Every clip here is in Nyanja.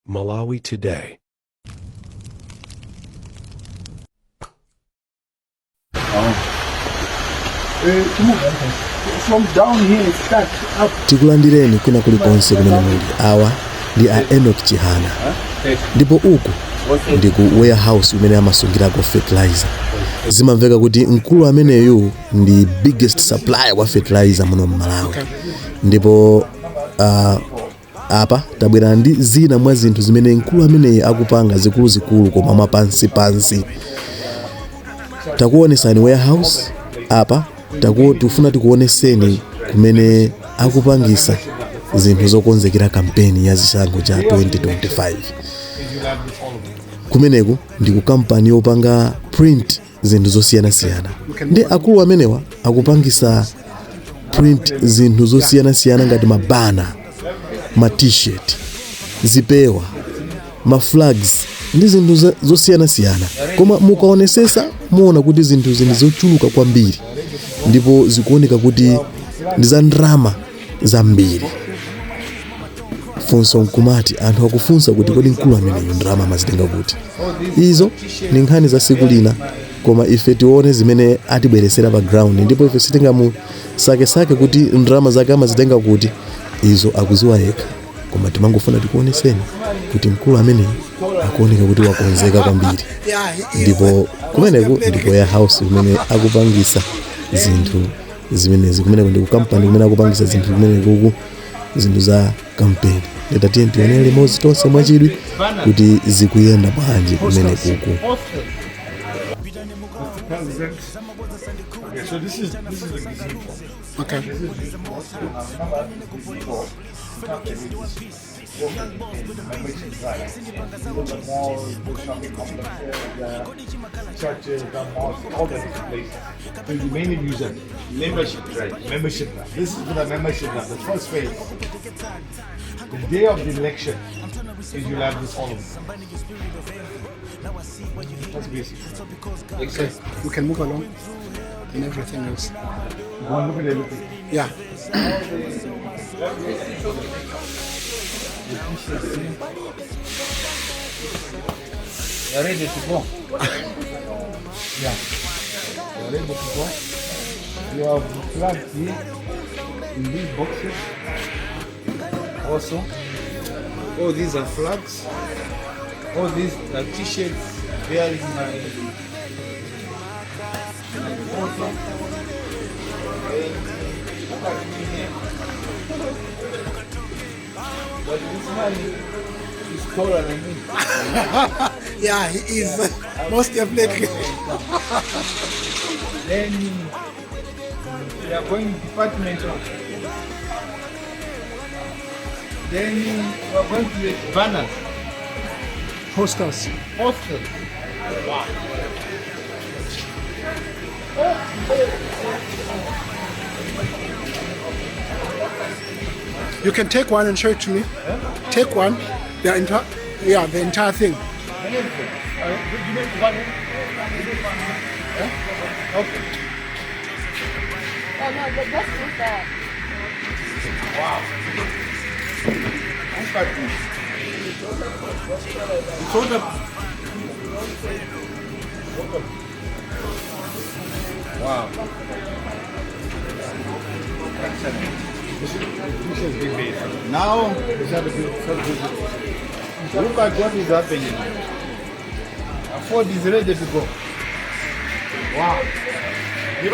Malawi Today. From down here, start up. Tikulandireni kwina kulikonse kumene muli. Awa ndi a Enoch Chihana, ndipo uku ndi ku warehouse kumene amasungirako fertilizer. Zimamveka kuti mkulu ameneyu ndi biggest supplier wa fertilizer muno mMalawi, ndipo apa tabwera ndi zina mwa zinthu zimene mkulu ameneyi akupanga zikuluzikulu koma mwapansipansi. Takuonesani warehouse apa, tikufuna tikuoneseni kumene akupangisa zinthu zokonzekera kampeni ya zisankho cha 2025. Kumeneku ndi ku kampani yopanga print zinthu zosiyanasiyana, ndi akulu amenewa akupangisa print zinthu zosiyanasiyana ngati mabana, ma T-shirt, zipewa, ma flags ndi zinthu zosiyanasiyana. Koma mukaonesesa muona kuti zinthu zinthu zochuluka kwambiri ndipo zikuoneka kuti ndi za ndalama zambiri. Funso nkumati, anthu akufunsa kuti kodi mkulu ameneyu ndalama amazitenga kuti? Izo ni nkhani za siku lina, koma ife tione zimene atibweresera pa ground, ndipo ife sitingamusakesake kuti ndalama zake amazitenga kuti. Izo akuziwa yekha, koma timangofuna tikuoneseni kuti mkulu ameneyu akuoneka kuti wakonzeka kwambiri. Ndipo kumeneku ndi warehouse kumene akupangisa zinthu zimenezi. Kumeneku ndi ku kampani kumene akupangisa zinthu kumenekuku, zinthu za kampeni. Tatiye tionere limodzi tonse mwachidwi kuti zikuyenda bwanji kumenekuku. President. Okay, so this is the gazebo. This is remember gazebo. The membership drive. Even the malls, the shopping complexes, the churches, the mosques, all the different places. So you mainly use a Membership drive. Membership drive. This is for the membership drive, the first phase. The day of the election is you'll have this all of them. That's basic. Excellent. We can move along and everything else. Go and look at everything. Yeah. The t-shirts here. You're ready to go. Yeah. You're ready to go. You have flags here in these boxes. Also, all these are flags. All these are t-shirts bearing my photo. And look at me here. But this man is taller than me. Yeah, he is. Most definitely. Then we are going department of. Then we are going to the banners, Posters. Posters. Wow. You can take one and show it to me. Take one. The entire, yeah, the entire thing. Okay. Oh no, let's do that. Wow. Look at this. It's all the. Wow. Excellent. This is big base. Now, look at what is happening. Ford is ready to go. Wow. Look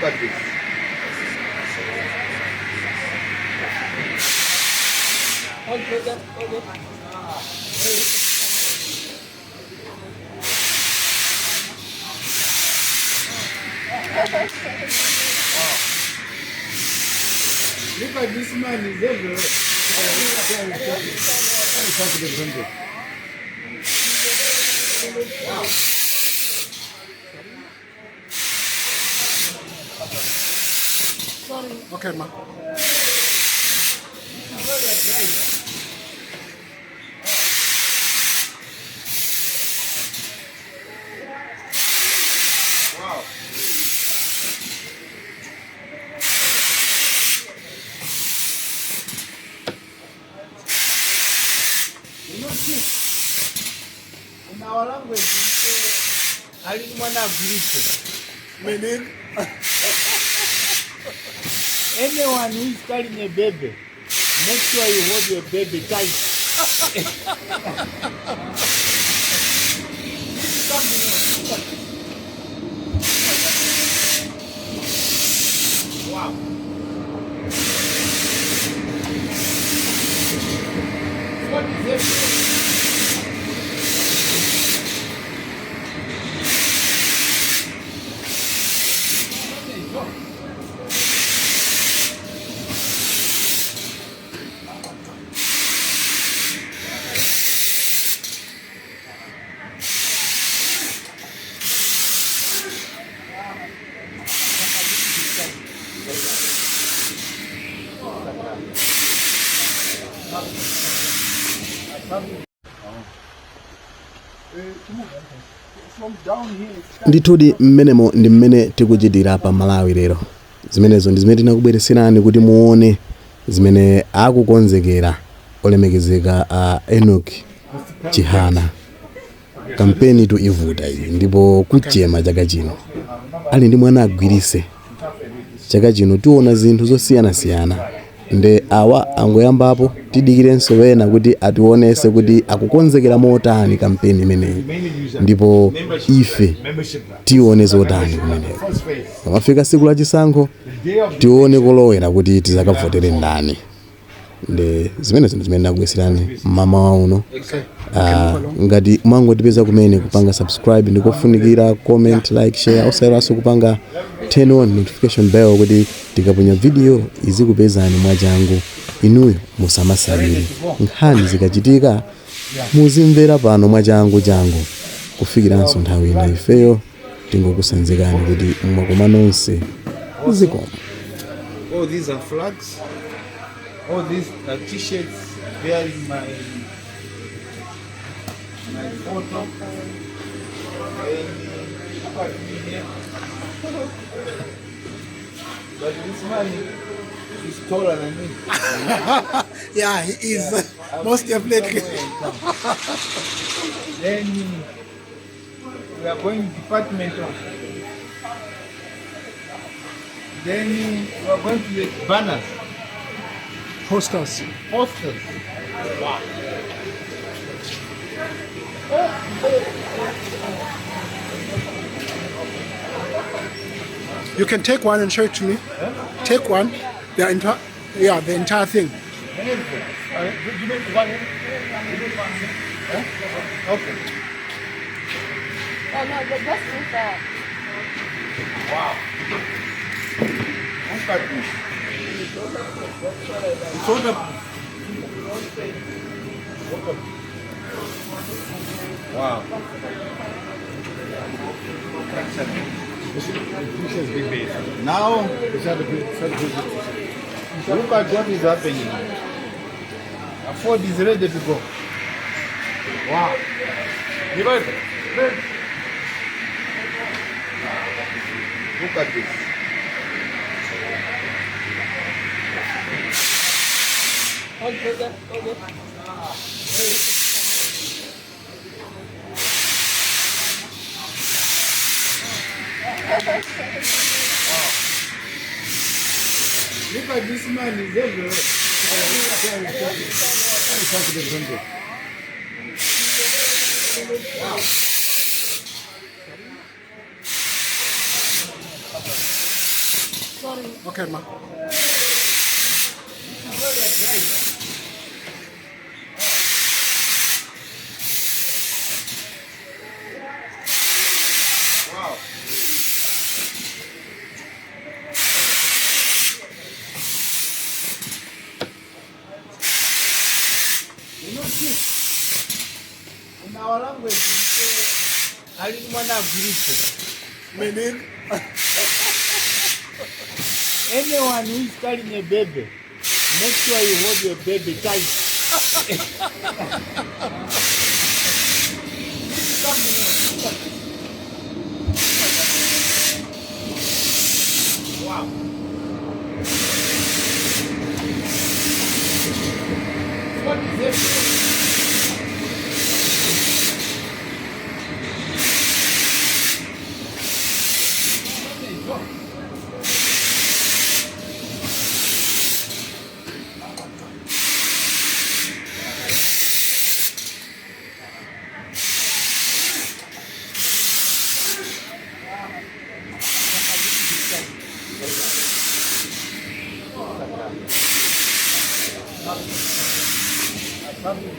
at this. Okay. Look at this man, he's everywhere. Wow. Sorry. Okay, ma. Wow. our language, we say, "Ali mwana agwiritse." Meaning, Anyone who is carrying a baby, make sure you hold your baby tight. Wow. What is everywhere? From down here, Ndithudi mmenemo ndi mmene tikuchitira pa Malawi lero. Zimenezo ndi zimene tinakubweretserani kuti muone zimene akukonzekera olemekezeka a Enoch Chihana. Kampeni tu ivuta iyi ndipo kuchema chaka chino ali ndi mwana agwirise. Chaka chino tiona zinthu zosiyanasiyana nde awa angoyambapo, tidikirenso wena kuti ationese kuti akukonzekera motani kampeni imeneyi ndipo ife tione zotani kumeneko. Pamafika tsiku la chisankho tione kolowera kuti tizakavotere ndani. Nde zimenezo ndi zimene ndakubweretserani mmawa uno. Ngati mwangotipeza kumene, kupanga subscribe ndikofunikira, comment, like, share, osayiwalanso kupanga turn on notification bell kuti tikaponya video izikupezani mwachangu. Inuyo musamasalire nkhani zikachitika, muzimvera pano mwachangu changu. Kufikiranso nthawi ina, ifeyo tingokusanzikani kuti mwakoma nonse, zikomo. All these are flags. All these are t-shirts bearing my photo. And look at me here. But this man is taller than me. Yeah, he is. I've Most seen him definitely. somewhere in town. Then we are going department of. Then we are going to the banners, Posters. Posters. Wow. You can take one and show it to me. Take one. The entire, yeah, the entire thing. You make one here? You make one here? Okay. Oh no, just leave that. Wow. Look at this. It's waterproof. Waterproof. Wow. This has been made. Now, Is that a good, is that a good look at what is happening. Ford is ready to go. Wow. Look. Look at this. Okay, okay. Look at this man, he's everywhere. Sorry. Okay, ma. Wow. You know, chief, in our language, we say, "Ali mwana agwiritse." Meaning, Anyone who is carrying a baby, make sure you hold your baby tight. This is something else. Wow. What is everywhere? Something.